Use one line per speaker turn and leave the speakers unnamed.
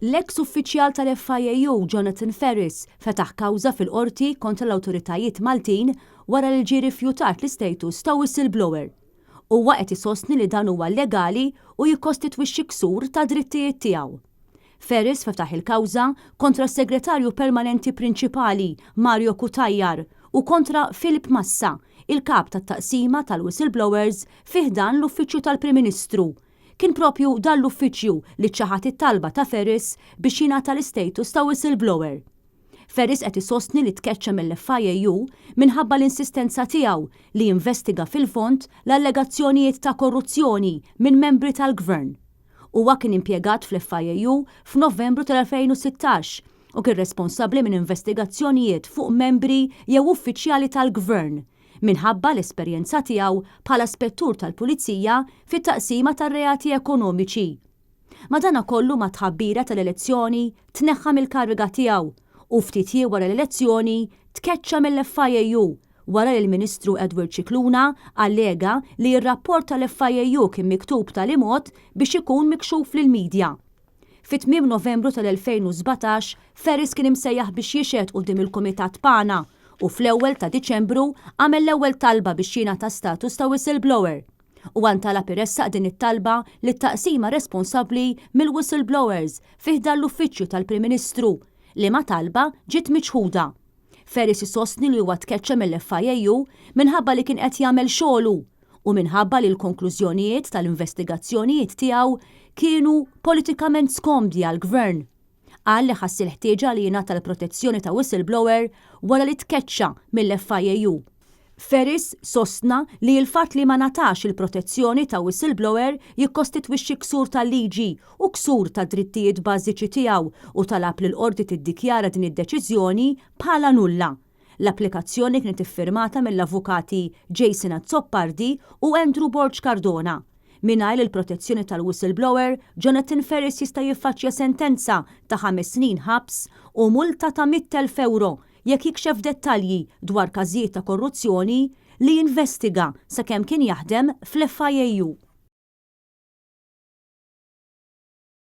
L-eks uffiċjal tal-FIAU Jonathan Ferris fetaħ kawża fil-Qorti kontra l-awtoritajiet Maltin wara li ġie rifjutat l-istatus ta' whistleblower. Huwa qed isostni li dan huwa llegali u jikkostitwixxi ksur tad-drittijiet tiegħu. Ferris fetaħ il-kawża kontra s-Segretarju Permanenti Prinċipali Mario Cutajar u kontra Philip Massa, il-Kap tat-Taqsima tal-Whistleblowers fi ħdan l-Uffiċċju tal-Prim Ministru. Kien proprju dan l-uffiċċju li ċaħad it-talba ta' Ferris biex jingħata l-istatus ta' whistleblower. Ferris qed isostni li tkeċċa mill-FIAU minħabba l-insistenza tiegħu li jinvestiga fil-fond l-allegazzjonijiet ta' korruzzjoni minn membri tal-Gvern. Huwa kien impjegat fl-FIAU f'Novembru tal-2016 u kien responsabbli minn investigazzjonijiet fuq membri jew uffiċjali tal-Gvern minħabba l-esperjenza tiegħu bħala spettur tal-Pulizija fit-Taqsima tar-Reati Ekonomiċi. Madanakollu mat-tħabbira tal-elezzjoni tneħħa mill-kariga tiegħu u ftit jiem wara l-elezzjoni tkeċċa mill-FIAU wara li l-Ministru Edward Scicluna allega li r-rapport tal-FIAU kien miktub b'tali mod biex ikun mikxuf lill-media. Fi tmiem Novembru tal-2017, Ferris kien imsejjaħ biex jixhed quddiem il-Kumitat PANA u fl-ewwel ta' Diċembru għamel l-ewwel talba biex jingħata status ta' whistleblower. Huwa ntalab iressaq din it-talba lit-taqsima responsabbli mill-whistleblowers fi ħdan l-Uffiċċju tal-Prim Ministru, liema talba ġiet miċħuda. Ferris isostni li huwa tkeċċa mill-FIAU minħabba li kien qed jagħmel xogħlu u minħabba li l-konklużjonijiet tal-investigazzjonijiet tiegħu kienu politikament skomdi għall-Gvern. Qal li ħass il-ħtieġa li jingħata l-protezzjoni ta' whistleblower wara li tkeċċa mill-FIAU. Ferris sostna li l-fatt li ma ngħatax il-protezzjoni ta' whistleblower jikkostitwixxi ksur tal-liġi u ksur tad-drittijiet bażiċi tiegħu u talab lill-Qorti tiddikjara din id-deċiżjoni bħala nulla. L-applikazzjoni kienet iffirmata mill-avukati Jason Azzopardi u Andrew Borg Cardona. Mingħajr il-protezzjoni tal-whistleblower, Jonathan Ferris jista' jiffaċċja sentenza ta' ħames snin ħabs u multa ta' 100,000 ewro jekk jikxef dettalji dwar każijiet ta' korruzzjoni li investiga sakemm kien jaħdem fl-FIAU.